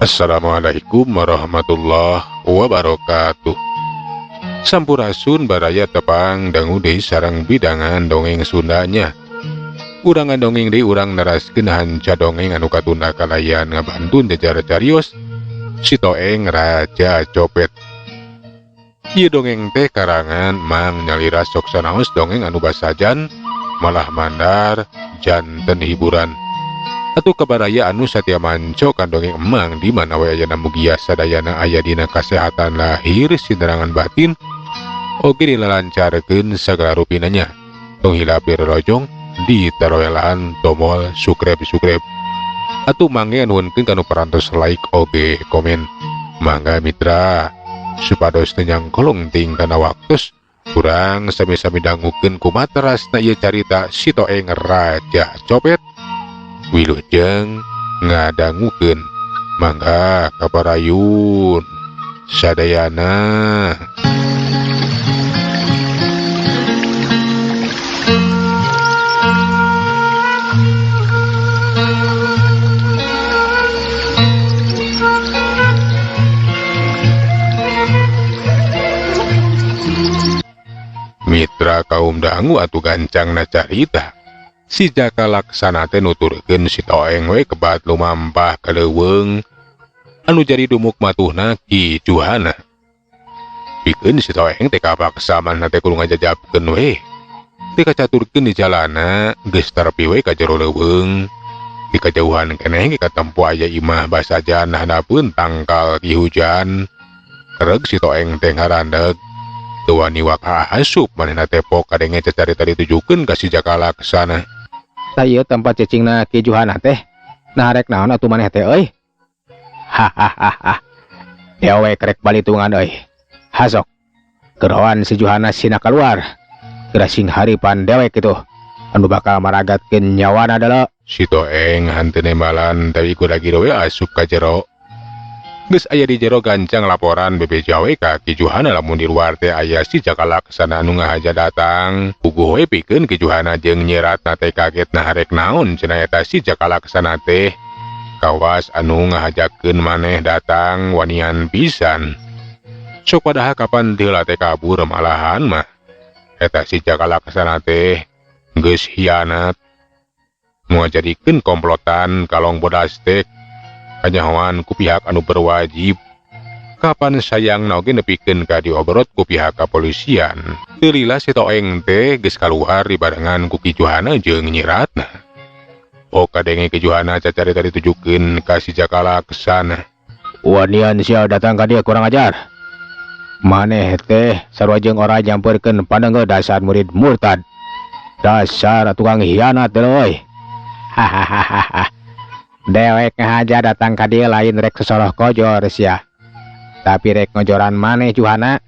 Assalamualaikum warahmatullahi wabarakatuh. Sampurasun baraya tepang dangu deui sareng bidangan dongeng Sundanya. Urangan dongeng deui urang neraskeun hanca dongeng anu katunda kalayan ngabantun jejar carios Si Toeng Raja Copet. Ieu dongeng teh karangan Mang Nyalira sok sanaos dongeng anu basajan malah mandar janten hiburan. Atuh kabaraya anu satia manco kan dongeng emang di mana we ayana mugia sadayana aya dina kasehatan lahir sinerangan batin oge dilalancarkeun sagala rupinanya. Tong hilap dirorojong di taroelaan tomol subscribe. Atuh mangga nuhunkeun kanu parantos like oge komen. Mangga mitra supados teu nyangkolong ting kana waktos kurang sami-sami dangukeun kumaha terasna ieu carita Si Toeng Raja Copet. Wilujeng ngadangukeun mangga kabarayun sadayana. Mitra kaum dangu atuh gancangna carita. Si Jaka Laksana teh nuturkeun si Toeng we kebat lumampah ka leuweung anu jadi dumuk matuhna Ki Juhana. Pikeun si Toeng teh kapaksa manehna teh kudu ngajajabkeun we. Teh kacaturkeun di jalana geus terepi we ka jero leuweung. Di kajauhan keneh ge katempo aya imah basajan handapeun tangkal ki hujan. Reg si Toeng teh ngarandeg. Teu wani waka asup manehna teh pok kadenge cacarita ditujukeun ka si Jaka Laksana. Tah ieu tempat cicingna Ki Juhana teh. Nah rek naon atuh maneh teh euy? Hahaha. Dewek rek balitungan euy. Hasok. Geroan si Juhana sina keluar. Geura sing haripan dewek kitu. Anu bakal maragatkeun nyawana deuleu. Si Toeng hanteu nembalan tapi kuda we asup ka jero. Geus aya di jero gancang laporan bebeja we ka Ki Juhana lamun di luar teh aya si Jaka Laksana anu ngahaja datang. Puguh we pikeun Ki Juhana jeung Nyi Ratna teh kaget nah rek naon cenah eta si Jaka Laksana teh. Kawas anu ngahajakeun maneh datang wanian pisan. Sok padahal kapan teu teh kabur malahan mah. Eta si Jaka Laksana teh geus hianat. Moal jadikeun komplotan kalong bodas teh. Kanyahoan ku pihak anu berwajib. Kapan sayang oge nepikeun ka diobrot ku pihak kepolisian. Teu lila si Toeng teh geus kaluar dibarengan ku Ki Juhana jeung Nyi Ratna. Oh kadenge Ki Juhana cacarita ditujukeun ka si Jaka Laksana. Wanian sia datang ka dieu kurang ajar. Maneh teh sarua jeung ora nyamperkeun pandeungeu dasar murid murtad. Dasar tukang hianat deui. Hahaha. Dewek ngahaja datang ka dieu lain rek sosoroh kojor sia. Tapi rek ngojoran maneh Juhana.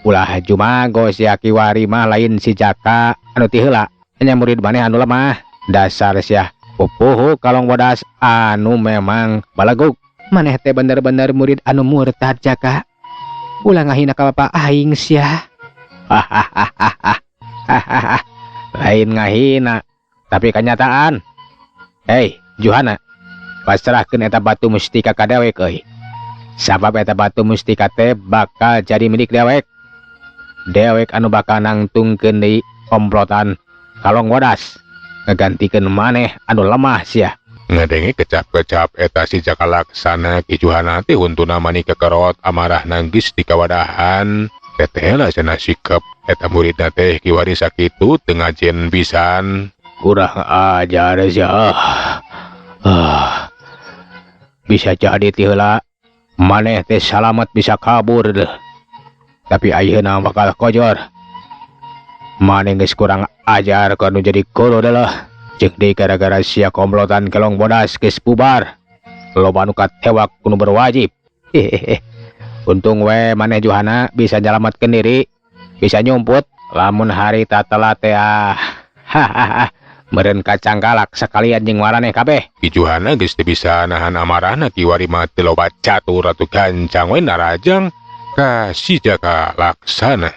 Ulah jumago sia kiwari mah lain si Jaka anu ti heula. Nya murid maneh anu lemah. Dasar sia pupuhu kalong bodas anu memang balagug. Maneh teh bener-bener murid anu murtad Jaka. Ulah ngahina ka bapa aing sia. Hahaha. Lain ngahina tapi kenyataan. Hei Juhana, pasrahkeun eta batu mustika ka dewek euy. Sabab eta batu mustika teh bakal jadi milik dewek. Dewek anu bakal nangtungkeun deui komplotan kalong bodas ngagantikeun maneh anu lemah sia. Ngadenge kecap-kecap eta si Jaka Laksana Ki Juhana teh huntuna mani kekerot amarah nangis di kawadahan. Teteh lah cenah sikep eta muridna teh kiwari sakitu teu ngajen pisan. Kurang ajar sia. Bisa jadi ti heula maneh teh salamet bisa kabur deh. Tapi ayeuna bakal kojor. Maneh geus kurang ajar kanu jadi guru deuleuh. Jeung deui gara-gara sia komplotan kelong bodas geus bubar. Loba nu katewak kudu berwajib. Hehehe. Untung we maneh Juhana bisa nyalametkeun diri, bisa nyumput lamun harita telat teh ah. Hahaha. Meureun kacangkalak sakalian jeung waraneh kabeh. Ki Juhana geus teu bisa nahan amarahna kiwari mah teu loba catur atuh gancang we narajang ka si Jaka Laksana.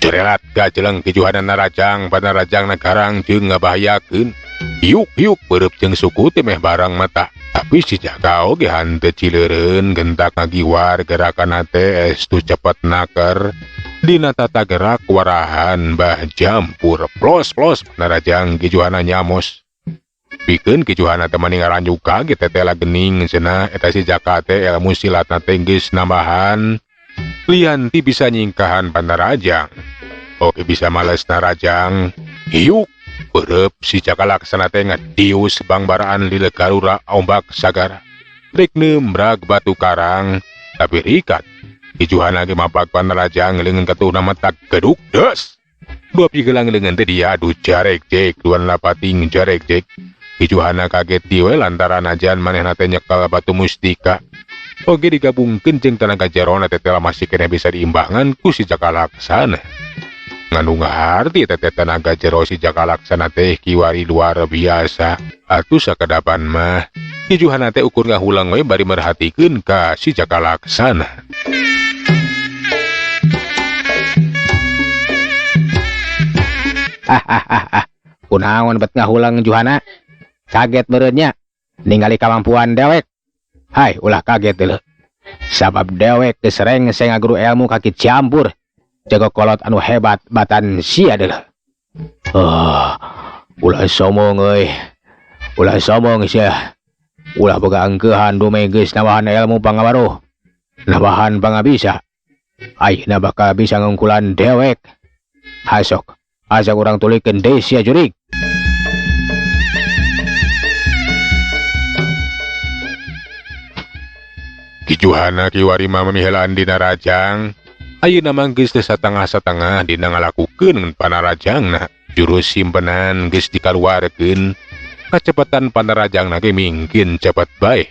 Cerelat gajeleng Ki Juhana narajang panarajang nagarang jeung ngabahayakeun. Hiuk-hiuk beureub jeung suku teh meh barang mata. Tapi si Jaka oge hanteu cileureun gentak ngagiwar gerakanna teh estu cepet naker. Dina tata gerak warahan bah jampur plos-plos panarajang Ki Juhana nyamos. Pikeun Ki Juhana teh mani ngaranjuk kaget tetela gening cenah eta si Jaka teh ilmu silatna teh geus nambahan. Lianti bisa nyingkahan panarajang. Oke bisa males narajang. Hiuk beureub si Jaka Laksana teh ngadius bangbaraan lile garura ombak sagara. Rek nembrag batu karang tapi rikat. Ki Juhana ge mapak panarajang leungeun katuhna mata geduk des. Dua pigelang leungeun teh diadu jarek jek duan lapating jarek jek. Ki Juhana kaget diwe lantaran ajan manehna teh nyekel batu mustika. Oge digabungkeun jeung tenaga jerona teh masih keneh bisa diimbangan ku si Jaka Laksana. Nganu ngaharti teh tenaga jero si Jaka Laksana teh kiwari luar biasa. Atuh sakedapan mah Ki Juhana teh ukur ngahulang we bari merhatikeun ka si Jaka Laksana. Hahaha. Kunaon bet ngahulang Juhana? Kaget meureun nya ningali kamampuan dewek. Hai, ulah kaget deuleu. Sabab dewek geus rengse ngaguru ilmu ka Ki Campur. Jago kolot anu hebat batan sia deuleu. Oh, ulah sombong euy. Ulah sombong sia. Ulah boga angkeuhan dume geus nambahan ilmu pangabaruh. Nambahan pangabisa. Ayeuna bakal bisa ngungkulan dewek. Hasok, asa urang tulikeun deui sia jurig. Ki Juhana kiwari mah mamihelaan dina rajang. Ayeuna mah geus teu satengah-satengah dina ngalakukeun panarajangna. Jurus simpenan geus dikaluarkeun. Kacepetan panarajangna ge mingkin cepet bae.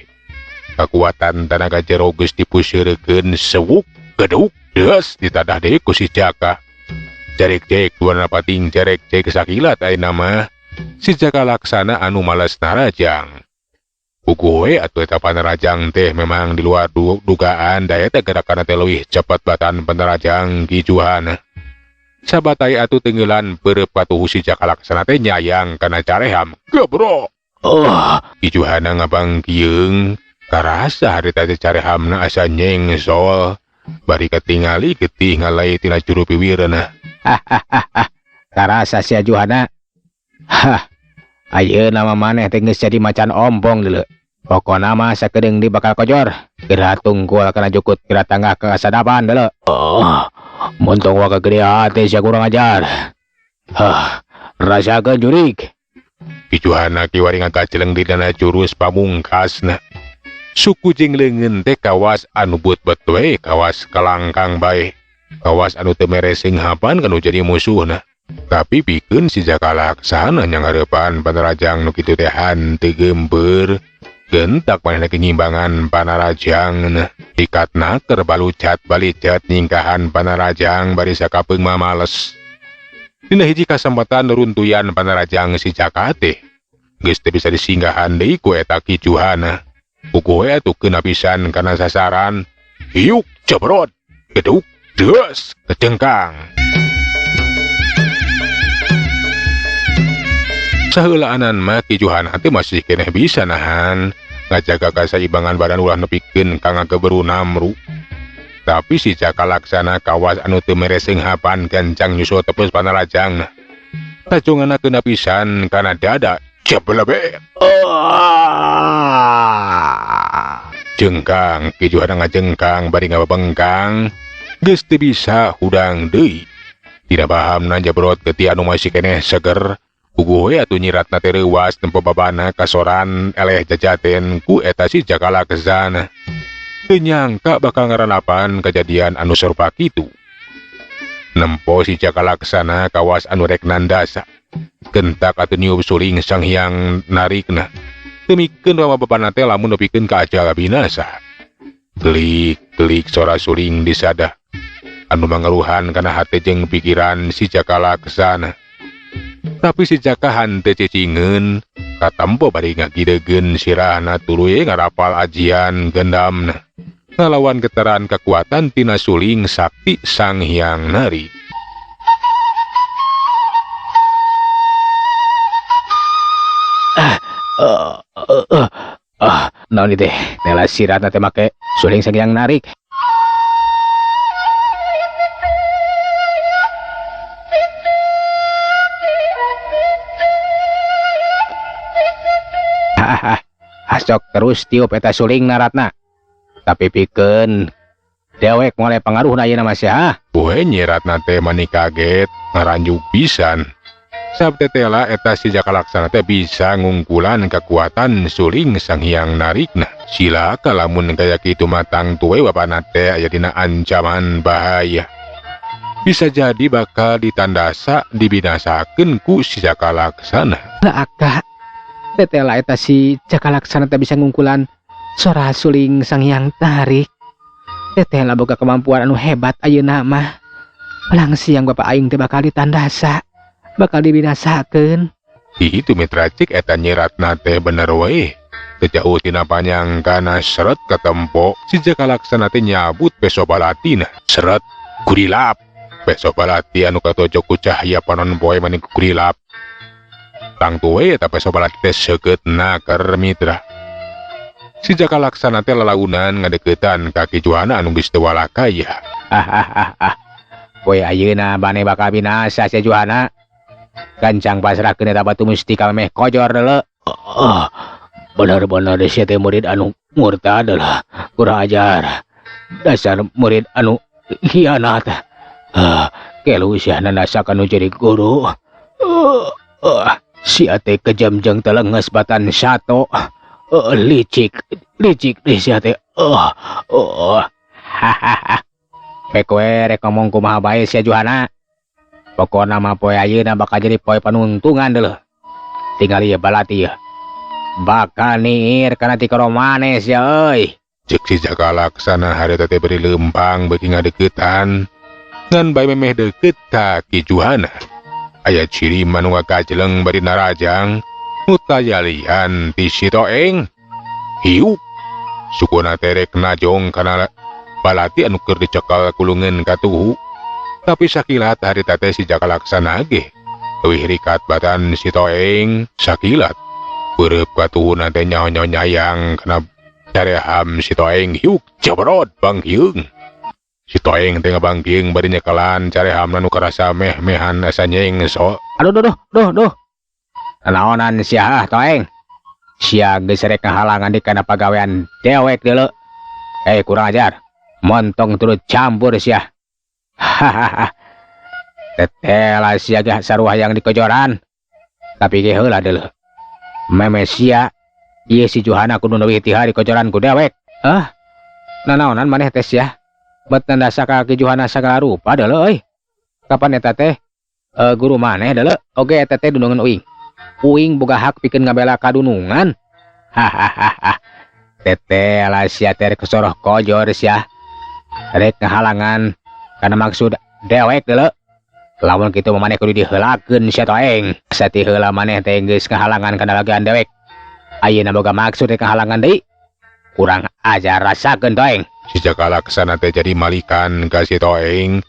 Kakuatan tenaga jero geus dipuseurekeun sewuk geduk deus ditadah deui ku si Jaka. Jarek jek dua napating jarek jek sakilat ayeuna mah si Jaka Laksana anu males narajang. Puguh we atuh eta panarajang teh memang di luar dugaan daya teh gerakanna teh leuwih cepet batan panarajang Ki Juhana. Sabatai atuh tenggelan beureub katuhu si Jaka Laksana teh nyayang kana careham. Gebro. Oh, Ki Juhana ngabangkieung karasa harita teh carehamna asa nyengsol. Bari katingali getih ngalai tina juru piwirna. Hahaha. Karasa sia Juhana. Hah. Ayeuna mah maneh teh geus jadi macan ompong deuleu. Pokona mah sakedeung di bakal kojor. Geura tungkul kana jukut geura tanggah ka sadapan deuleu. Oh, montong waka gede hate sia kurang ajar. Hah, rasakeun jurig. Ki Juhana kiwari ngagajeleng dina jurus pamungkasna. Suku jeung leungeun teh kawas anu beut-beut we, kawas kalangkang bae. Kawas anu teu mere singhapan kanu jadi musuhna. Tapi pikeun si Jaka Laksana nyangareupan panarajang nu kitu teh hanteu geumpeur. Gentak manehna kenyimbangan panarajang. Ikatna keur balucat balicat nyingkahan panarajang bari sakapeung mamales. Dina hiji kasempatan runtuyan panarajang si Jaka teh geus teu bisa disinggahan deui ku eta Ki Juhana. Puguh we atuh keuna pisan kana sasaran. Hiuk jebrot geduk deus kecengkang. Saheulaanan mah Ki Juhana teh masih keneh bisa nahan ngajaga kasaimbangan badan ulah nepikeun ka ngageberu namru. Tapi si Jaka Laksana kawas anu teu mere singhapan gancang nyusul tepus panarajangna. Tajonganna keuna pisan kana dada jeblebet. Jengkang Ki Juhana ngajengkang bari ngababengkang geus teu bisa hudang deui. Dina bahamna jebrot getih anu masih keneh seger. Puguh we atuh nyiratna teh reuwas nempo babana kasoran eleh jajaten ku eta si Jaka Laksana. Teu nyangka bakal ngaranapan kejadian anu sarupa kitu. Nempo si Jaka Laksana kawas anu rek nandasa. Gentak atuh niup suling Sang Hyang narikna. Temikeun rama babana teh lamun nepikeun ka ajal binasa. Klik-klik sora suling disada. Anu mangeruhan kana hate jeung pikiran si Jaka Laksana. Tapi si Jaka hanteu cicingeun katempo bari ngagidegeun sirahna tuluy ngarapal ajian gendamna. Ngalawan getaran kekuatan tina suling sakti Sang Hyang Nari. Naon ieu teh? Tela siratna teh make suling Sang Hyang Narik. Hahaha, asok terus tiup eta suling naratna. Tapi pikeun dewek mulai pengaruhna ayeuna mah sia. Poe Nyi Ratna teh mani kaget ngaranjuk pisan. Sabtetela eta si Jaka Laksana teh bisa ngungkulan kekuatan suling Sang Hyang Narikna. Cilaka lamun kaya kitu mah tangtu we bapana teh aya dina ancaman bahaya. Bisa jadi bakal ditandasa dibinasakeun ku si Jaka Laksana. Cilaka. Tetela eta si Jaka Laksana teh bisa ngungkulan sora suling Sang Hyang Tarik. Tetela boga kemampuan anu hebat ayeuna mah. Palang siang bapak aing teh bakal ditandasa, bakal dibinasakeun. Itu mitra cik eta Nyi Ratna teh bener we. Teu jauh tina panyangkana seret katempo si Jaka Laksana teh nyabut peso balatina. Seret kurilap. Peso balati anu katojok ku cahaya panon poe maning kurilap. Tangtu we eta peso balati teh seukeutna keur mitra. Si Jaka Laksana teh lalaunan ngadeuketan ka Ki Juhana anu geus teu walakaya. Hahaha. Poe ayeuna bane bakal binasa si Juhana. Gancang pasrahkeun eta batu mustika meh kojor deuleu. Oh, bener-bener sia teh murid anu murtad lah, kurang ajar. Dasar murid anu hianat. Kelu sia nanasakan nu jadi guru. Sia teh kejam jeung telenges batan sato. Licik, licik deh sia teh. Hahaha. Pek we rek ngomong kumaha bae sia Juhana. Pokona mah poe ayeuna bakal jadi poe panuntungan deuleu. Tinggal ieu balati ieu. Bakal niir kana tikoro manes ya euy. Ceuk si Jaka Laksana harita teh beri leumpang beuki ngadeuketan. Ngan bae memeh deukeut ka Ki Juhana. Aya ciri manu ngakajeleng bari narajang. Mutayalian ti si Toeng. Hiup. Sukuna terek najong kana balati anu keur dicekal kulungan katuhu. Tapi sakilat harita teh si Jaka Laksana ge leuwih rikat batan si Toeng sakilat. Beureub katuhuna teh nyaho-nyaho nyayang kana careham si Toeng. Hiuk jebrot bangkiung. Si Toeng teh ngabangkiung bari nyekelan carehamna nu karasa meh-mehan asa nyengso. Aduh duh duh duh. Naonan sia Toeng. Sia geus rek ngahalangan di kana pagawean dewek deuleu. Kurang ajar. Montong turut campur sia. Hahaha. Tetela sia ge sarua yang dikojoran. Tapi ge heula deuleu. Meme sia ieu si Juhana kudu leuwih ti hari kojoran ku dewek. Nanaonan maneh teh sia? Bet nandasa ka Ki Juhana sagala rupa deuleu euy. Kapan eta teh guru maneh deuleu? Oge eta teh dunungan uing. Uing boga hak pikeun ngabela kadunungan. Hahaha. Tetela sia teh rek soroh kojor sia. Rek ngahalangan kana maksud dewek deuleu. Lamun kitu mah maneh kudu diheulakeun sia Toeng. Sati heula maneh teh geus ngahalangan kana bagian dewek. Ayeuna boga maksud rek ngahalangan deui. Kurang ajar rasakeun Toeng. Si Jaka Laksana teh jadi malikan ka si Toeng.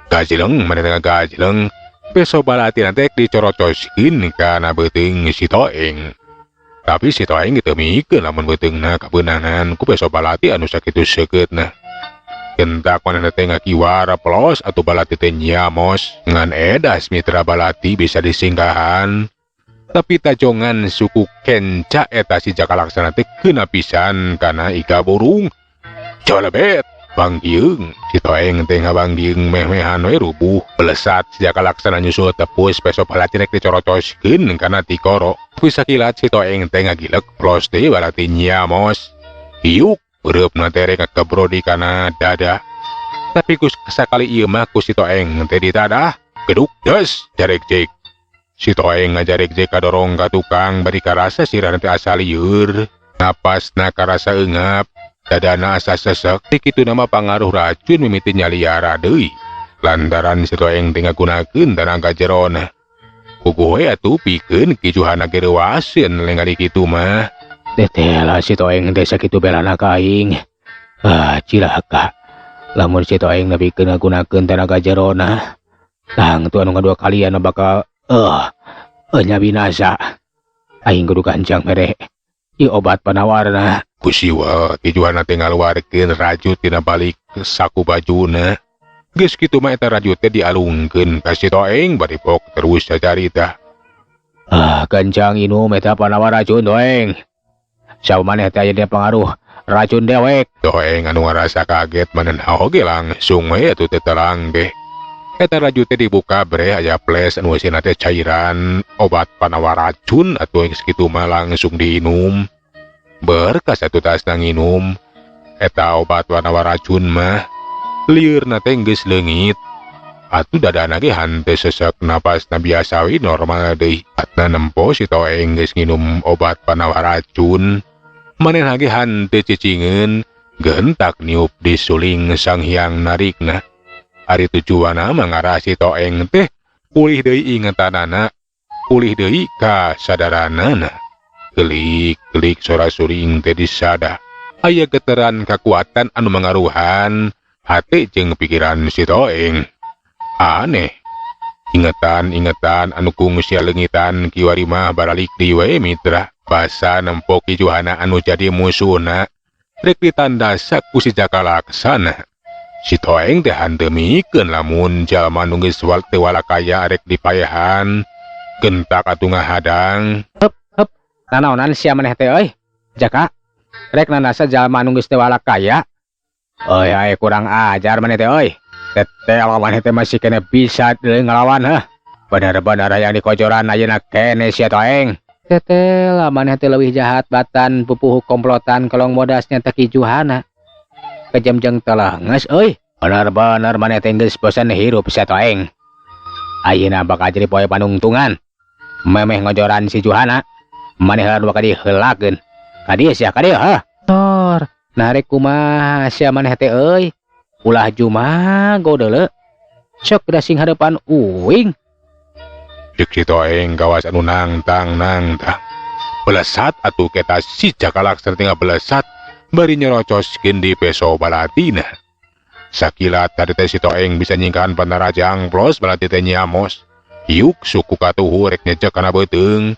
Gajleng maneh teh gajleng. Peso balati teh dicorocoskeun kana beuteung si Toeng. Tapi si Toeng teu mikeun lamun beuteungna kabeunangan ku peso balati anu sakitu seukeutna. Gentak manehna teh ngakiwar pelos atuh balati teh nyamos. Ngan edas mitra balati bisa disinggahan. Tapi tajongan suku kenca eta si Jaka Laksana teh keuna pisan kana iga burung. Colebet bangkiung. Si Toeng teh ngabangkiung meh-mehan we rubuh. Belesat si Jaka Laksana nyusul tepus peso balati rek dicorocoskeun kana tikoro. Tapi sakilat si Toeng teh ngagilek plos deui balati nyamos. Hiuk beureupna teh rek ngakebrodi kana dada. Tapi ku sakali ieu mah ku si Toeng teh ditadah. Geduk des jarek jek. Si Toeng ngajarek jek kadorong ka tukang bari karasa sirahna teh asa lieur. Napasna karasa eungap. Dadana asa sesek. Ti kitu nama pangaruh racun mimiti nyaliara deui. Lantaran si Toeng teh ngagunakeun tanaga jerona. Puguh we atuh pikeun Ki Juhana ge reuaseun lengari kitu mah. Tetela si Toeng teh sakitu belana ka aing. Cilaka. Lamun si Toeng nepikeun ngagunakeun tanaga jerona. Tang tu anu ngadua kalian bakal nya binasa. Aing kudu gancang mere ieu obat panawarna. Ku siwa Ki Juhana teh ngaluarkeun rajut tina balik saku bajuna. Geus kitu mah eta rajut teh dialungkeun ka si Toeng bari pok terus cacarita. Ah, gancang inum eta panawar racun Toeng. Saur maneh teh aya dina pangaruh racun dewek. Toeng anu ngarasa kaget manehna oge langsung we atuh teu terang teh. Eta rajut teh dibuka bre aya flash anu eusina teh cairan obat panawar racun atuh geus kitu mah langsung diinum. Berkas atuh tasna nginum eta obat panawar racun mah lieurna teh geus leungit. Atuh dadana ge hanteu sesek napasna biasa we normal deui. Atna nempo si Toeng geus nginum obat panawar racun. Manehna ge hanteu cicingeun gentak niup di suling Sang Hyang Narikna. Ari tujuanna mah ngarah si Toeng teh pulih deui ingetanana, pulih deui kasadaranana. Kelik-kelik sora suling teh disada. Aya geteran kakuatan anu mangaruhan hate jeung pikiran si Toeng. Aneh. Ingetan-ingetan anu kungsi leungitan kiwari mah baralik deui we mitra. Basa nempo Ki Juhana anu jadi musuhna rek ditandasa ku si Jaka Laksana. Si Toeng teh hanteu mikeun lamun jalma nu geus teu walakaya rek dipaehan. Gentak atuh ngahadang. Hep, hep. Nanaonan sia maneh teh euy? Jaka, rek nandasa jalma nu geus teu walakaya. Euy, ai kurang ajar maneh teh euy. Teteh lawan teh masih kena bisa deui ngelawan heh. Bener-bener hayang dikojoran ayeuna kene sia Toeng. Teteh lawan teh leuwih jahat batan pupuhu komplotan kolong modasnya teh Ki Juhana. Kejam jeung telenges euy. Bener-bener maneh teh geus bosan hirup sia Toeng. Ayeuna bakal jadi poe panungtungan. Memeh ngojoran si Juhana. Maneh heula bakal diheulakeun. Ka dieu sia ka dieu heh. Tor, nah rek kumaha sia maneh teh euy. Ulah jumago deuleu. Sok da sing hareupan uing. Ceuk si Toeng kawas anu nangtang nangtang. Belesat atuh kita si Jaka Laksana teh belesat bari nyerocoskeun di peso balatina. Sakilat tadi teh si Toeng bisa nyingkahan panarajang plos balati teh nyamos. Yuk suku katuhu rek nyejek kana beuteung.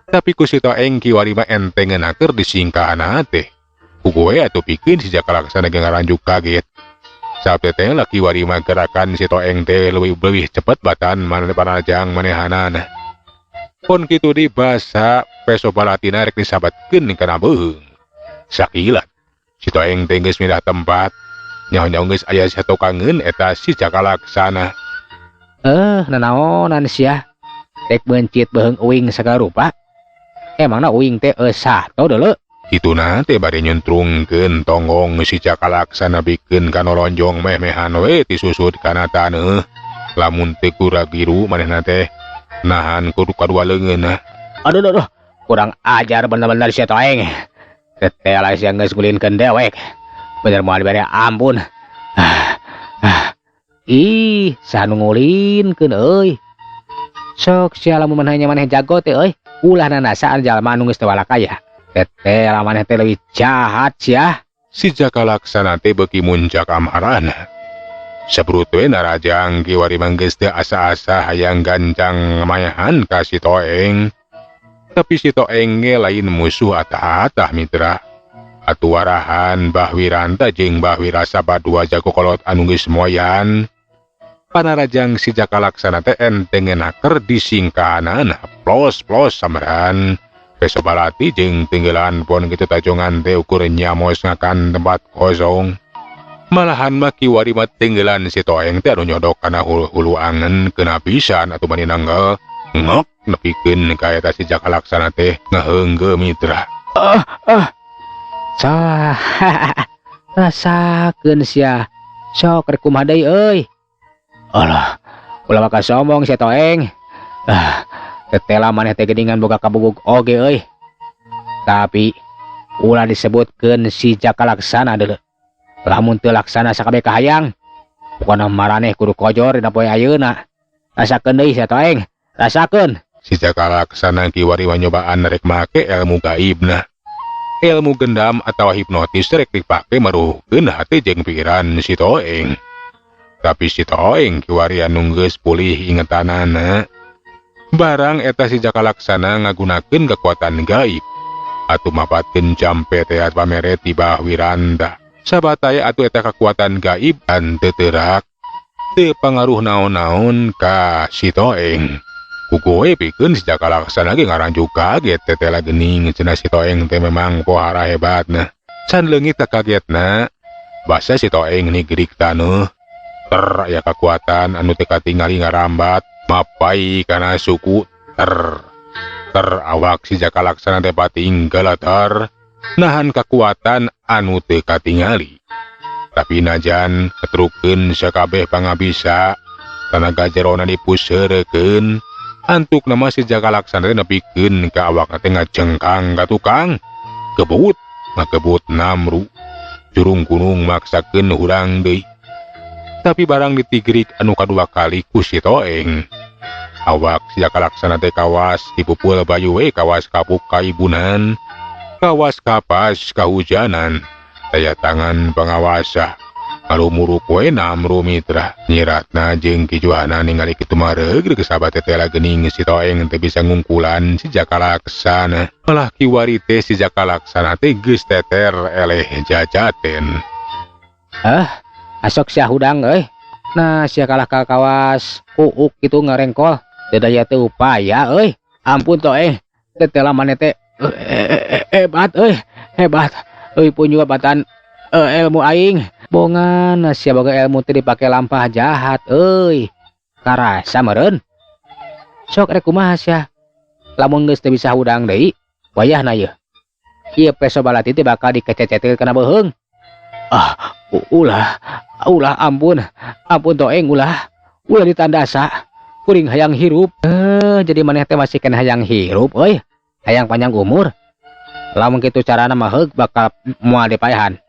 Tapi ku si Toeng kiwari mah entengeun keur disingkahanna teh. Ku gue atuh pikeun si Jaka Laksana ge ngaranjuk kaget. Sabte teh laki wari mah gerakan si Toeng teh leuwih cepet batan maneh panajang manehanana. Pon kitu di basa peso balatina rek disabatkeun kana beuheung. Sakilat si Toeng teh geus pindah tempat. Nyaho-nyaho geus aya satokangeun eta si Jaka Laksana. Nanaonan sia? Rek beuncit beuheung uing sagala rupa. Emangna uing teh sato deuleu? Kituna teh bari nyuntrungkeun tonggong si Jaka Laksana bikeun kana lonjong meh-mehan we tisusut kana taneuh. Lamun teu kuragiru manehna teh nahan kudu kadua leungeunna. Aduh, aduh, aduh, kurang ajar bener-bener si Toeng. Teteh lah sia geus ngulinkeun dewek. Bener moal dibere ampun. Ih, saha nu ngulinkeun euy. Sok sia lamun maneh maneh jago teh euy. Ulah nanasaan jalma anu geus teu walakaya. Teteh lah maneh teh leuwih jahat sia. Si Jaka Laksana teh beuki muncak amarahna. Sabrut we narajang kiwari mah geus teu asa-asa hayang gancang mayahan ka si Toeng. Tapi si Toeng ge lain musuh atah-atah mitra. Atuh warahan Bah Wiranta jeung Bah Wirasa badua jago kolot anu geus moyan. Panarajang si Jaka Laksana teh entengeun keur disingkahanana plos-plos samperan. Peso balati jeung tinggalan pon kitu tajongan teh ukur nyamos ngakan tempat kosong. Malahan mah kiwari mah tinggalan si Toeng teh anu nyodok kana hulu angen kena pisan atuh bani nanggal ngok nepikeun ka eta si Jaka Laksana teh ngaheunggeum mitra. Ah, ah. Salah. Rasakeun sia. Sok rek kumaha deui euy. Alah, ulah bakal sombong sia Toeng. Ah, tetela maneh teh geuningan boga kabugug oge euy. Tapi ulah disebutkeun si Jaka Laksana deuleu. Lamun teu laksana sakabeh kahayang, pokona maraneh kudu kojor dina poe ayeuna. Rasakeun deui sia Toeng, rasakeun. Si Jaka Laksana kiwari mah nyobaan rek make ilmu gaibna. Ilmu gendam atawa hipnotis rek dipake maruhkeun hati jeung pikiran si Toeng. Tapi si Toeng kiwari anu geus pulih ingetanana. Barang eta si Jaka Laksana ngagunakeun kekuatan gaib. Atuh mapatkeun jampe teh pamere tibah Wiranda. Sabataya atuh eta kekuatan gaib dan teu teurak. Teu pangaruh naon-naon ka si Toeng. Ku goe pikeun si Jaka Laksana ge ngaranjuk kaget tetela geuning cenah si Toeng teh memang pohara hebatna. Can leungit kagetna, basa si Toeng nigrik taneuh. Ter aya kekuatan anu teu katingali ngarambat mapai kana suku ter. Ter awak si Jaka Laksana teh pating galatar nahan kekuatan anu teu katingali. Tapi najan ketrukeun sakabeh pangabisa, tanaga jerona dipuseureukeun, antuk nama si Jaka Laksana teh nepikeun ka awakna teh ngajengkang ka tukang. Kebut, ngakebut namru, jurung gunung maksakeun hurang deui. Tapi barang ditigrik anu kadua kali ku si Toeng. Awak si Jaka Laksana teh kawas dipupul bayu we kawas kapuk kaibunan, kawas kapas kahujanan. Daya tangan pengawasa ngalumuruk we namru mitra. Nyiratna jeung Ki Juhana ningali kitu mah reugreug sahabat tetela geuning si Toeng teh bisa ngungkulan si Jaka Laksana. Malah kiwari teh si Jaka Laksana teh geus teter eleh jajaten. Ah, asok sia hudang euy. Nah, sia kalah ka kawas uuk kitu ngarengkol. Teu daya teu upaya euy. Ampun Toeng, tetela maneh teh hebat euy, hebat. Euy pun juga batan ilmu aing. Bongan sia boga ilmu teh dipake lampah jahat euy. Karasa meureun. Sok rek kumaha sia? Lamun geus teu bisa hudang deui, wayahna yeuh. Ieu peso balati teh bakal dikececetil kana beuheung. Ah, ulah, ulah ampun. Ampun Toeng ulah. Ulah ditandasa. Kuring hayang hirup. Jadi maneh teh masih kena hayang hirup euy. Hayang panjang umur. Lamun kitu carana mah heug bakal moal dipaehan.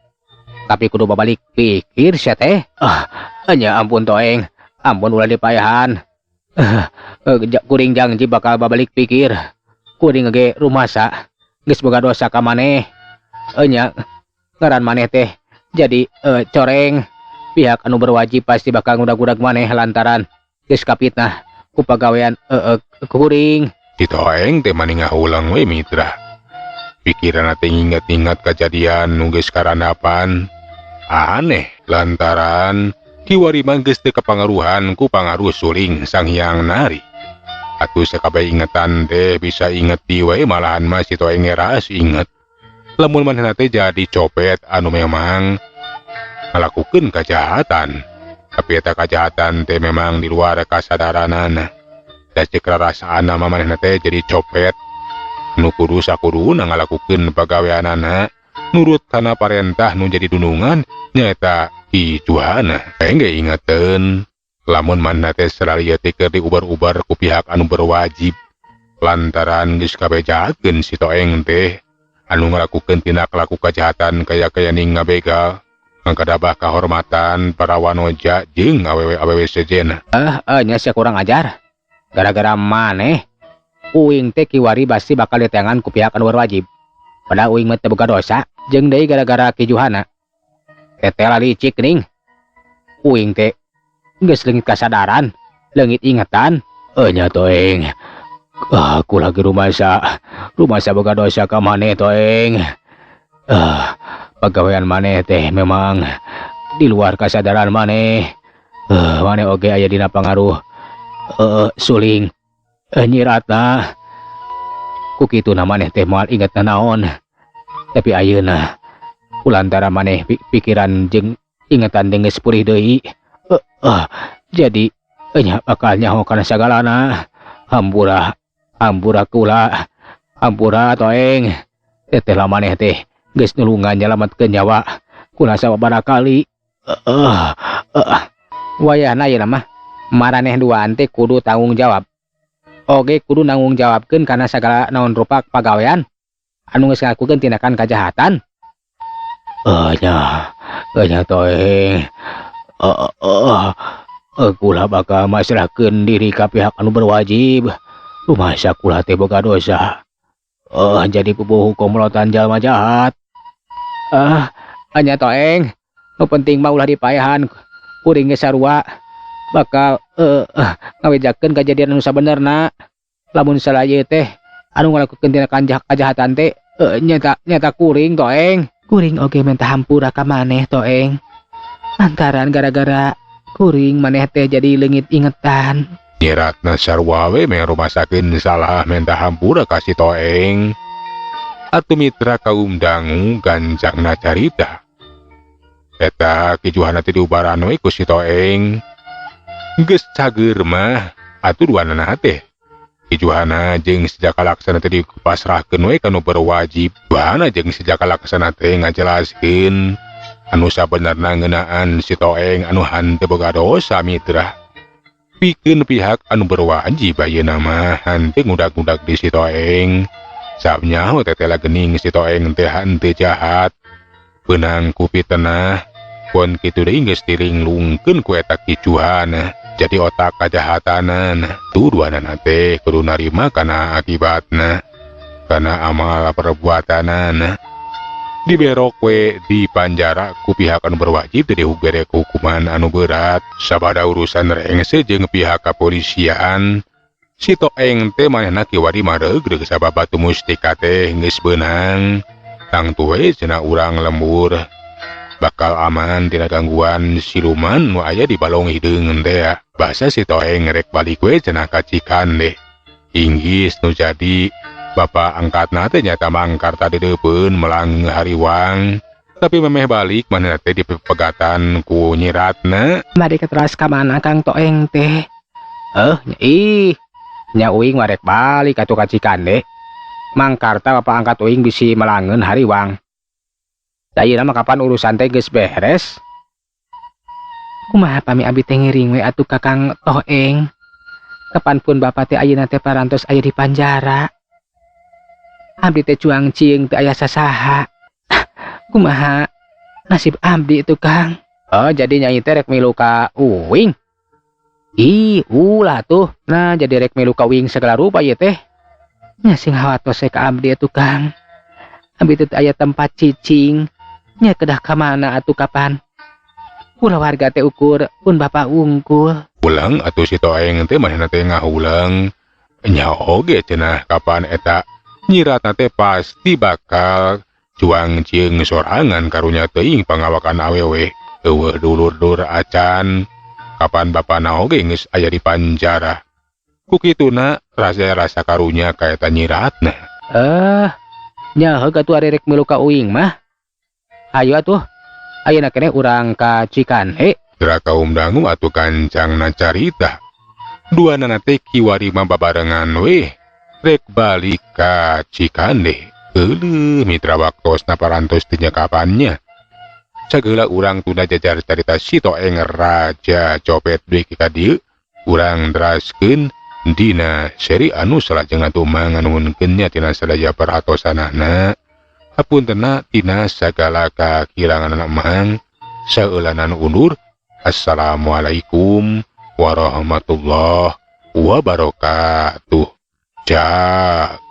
Tapi kudu babalik pikir sia teh. Ah, nya ampun Toeng. Ampun ulah dipaehan. Kuring janji bakal babalik pikir. Kuring ge rumasa geus boga dosa ka maneh. Nya ngaran maneh teh jadi coreng. Pihak anu berwajib pasti bakal ngudag-ngudag maneh lantaran geus kapitnah ku pagawean kuring. Si Toeng teh mani ngahulang we mitra. Pikiran teh nginget-inget kejadian nu geus karandapan. Aneh lantaran kiwari mah geus teu kapangaruhan ku pangaruh suling Sang Hyang Nari. Atuh sakabeh ingetan teh bisa inget di we malahan mah si Toeng ngeras inget. Lamun manehna teh jadi copet anu memang ngalakukeun kejahatan. Tapi eta kejahatan teh memang di luar kasadaranana. Da ceuk rarasaan mah manehna teh jadi copet nu kudu sakuduna ngalakukeun pagaweanana nurut kana parentah nu jadi dunungan nyaeta Ki Juhana. Engge ingeteun lamun manehna teh selalu teh keur diubar-ubar ku pihak anu berwajib lantaran geus kabejakeun si Toeng teh anu ngalakukeun tindak laku kejahatan kaya-kaya ning ngabegal ngakadabah kahormatan para wanoja jeung awewe-awewe sejenna. Nya sia kurang ajar. Gara-gara maneh uing teh kiwari pasti bakal diteangan ku pihak anu berwajib. Padahal uing mah teu boga dosa jeung deui gara-gara Ki Juhana. Tetela licik ning. Uing teh geus leungit kasadaran, leungit ingetan. Nya Toeng. Aku lagi rumasa. Rumasa boga dosa ka maneh Toeng. Pagawean maneh teh memang di luar kasadaran maneh. Maneh oge aya dina pangaruh suling nyiratna. Ku kituna maneh teh moal inget nanaon. Tapi ayeuna kulantara maneh pikiran jeung ingetan teh geus pulih deui. Jadi nya bakal nyaho kana sagalana. Hampura, hampura kula, hampura Toeng. Teteh maneh teh geus nulungan nyalametkeun nyawa kula sababaraha kali. Wayahna ieu mah maraneh duaan teh kudu tanggung jawab. Oge kudu nanggung jawabkeun kana sagala naon rupa pagawean anu geus ngalakukeun tindakan kajahatan. Nya, nya Toeng. Kula bakal masrahkeun diri ka pihak anu berwajib. Rumasa kula teh boga dosa. Jadi pupuhu komplotan jalma jahat. Nya Toeng, nu penting mah ulah dipaehan. Kuring geus sarua bakal ngawejakeun kajadian anu sabenerna. Lamun salah ieu teh anu ngalakukeun tina kajahatan teh nyata kuring Toeng. Kuring oge minta hampura ka maneh Toeng. Lantaran gara-gara kuring maneh teh jadi leungit ingetan. Nyi Ratna sarua we meh rumasakeun salah minta hampura ka si Toeng. Atuh mitra kaum dangu gancangna carita. Eta Ki Juhana teh diubaran we ku si Toeng. Geus cager mah atuh duanana teh. Ki Juhana jeung si Jaka Laksana teh dipasrahkeun we ka nu berwajib. Duana jeung si Jaka Laksana teh ngajelaskeun anu sabenerna ngeunaan si Toeng anu hanteu boga dosa mitra. Pikeun pihak anu berwajib ayeuna mah hanteu ngudag-ngudag di si Toeng. Sabnyaho tetela gening si Toeng teh hanteu jahat. Beunang ku pitenah pon kitu deui geus dilinglungkeun ku eta Ki Juhana. Jadi otak kajahatanan tuduhanana teh kudu narima kana akibatna kana amal perbuatanana. Diberok we di panjara ku pihak anu berwajib teh dibere hukuman anu berat. Sabada urusan rengse jeung pihak kepolisian. Si Toeng teh manehna kiwari maregreg sabab batu mustika teh geus beunang. Tangtu we cenah urang lembur bakal aman tina gangguan siluman nu aya di balong hideung teh. Basa si Toeng rek balik we cenah ka Cikande. Inggis nu jadi bapak angkatna teh nyata mangkarta dideupeun melang hariwang. Tapi memeh balik manehna teh dipegatan ku Nyi Ratna. Bade teras ka mana Kang Toeng teh? Ih, nya uing mah rek balik atuh ka Cikande. Mangkarta bapak angkat uing bisi melangeun hariwang. Da ieu mah kapan urusan teh geus beres? Kumaha pami abi teh ngiring we atuh ka Kang Toeng? Kapan pun bapak teh ayeuna teh parantos aya di panjara. Abdi teh cuang cieung teu aya sasaha. Kumaha nasib abdi itu Kang? Oh, jadi nyai teh rek milu ka uing. Ih, ulah tuh. Nah, jadi rek milu ka uing segala rupa ieu teh. Nya sing hawatos ka abdi atuh Kang. Abdi teh aya tempat cicing. Nya kedah ka mana atuh kapan? Kulawarga teh ukur pun bapak wungkul. Ulang atuh si Toeng teh manehna teh ngahulang. Nya oge cenah kapan eta Nyi Ratna teh pasti bakal cuang cieung sorangan karunya teuing pangawakan awewe. Eueuh dulur-dulur acan. Kapan bapana oge geus aya di panjara. Ku kituna rasa-rasa karunya ka eta Nyi Ratna. Nya heug atuh ari rek milu ka uing mah. Hayu atuh. Ayeuna keneh urang ka Cikande. Dra kaum dangu atuh kancangna carita. Duanana teh kiwari mah babarengan weh. Rek balik ka Cikande. Euleuh mitra waktosna parantos teu kapannya. Sagala urang tunda jajar carita si Toeng raja copet duit ka dieu. Urang teraskeun dina seri anu salajengna tumang nganuhunkeun nya tina sadaya perhatosanana. Hapuntenna tina sagala kakiranganana mang. Saeulanan undur. Assalamualaikum warahmatullahi wabarakatuh. Cak.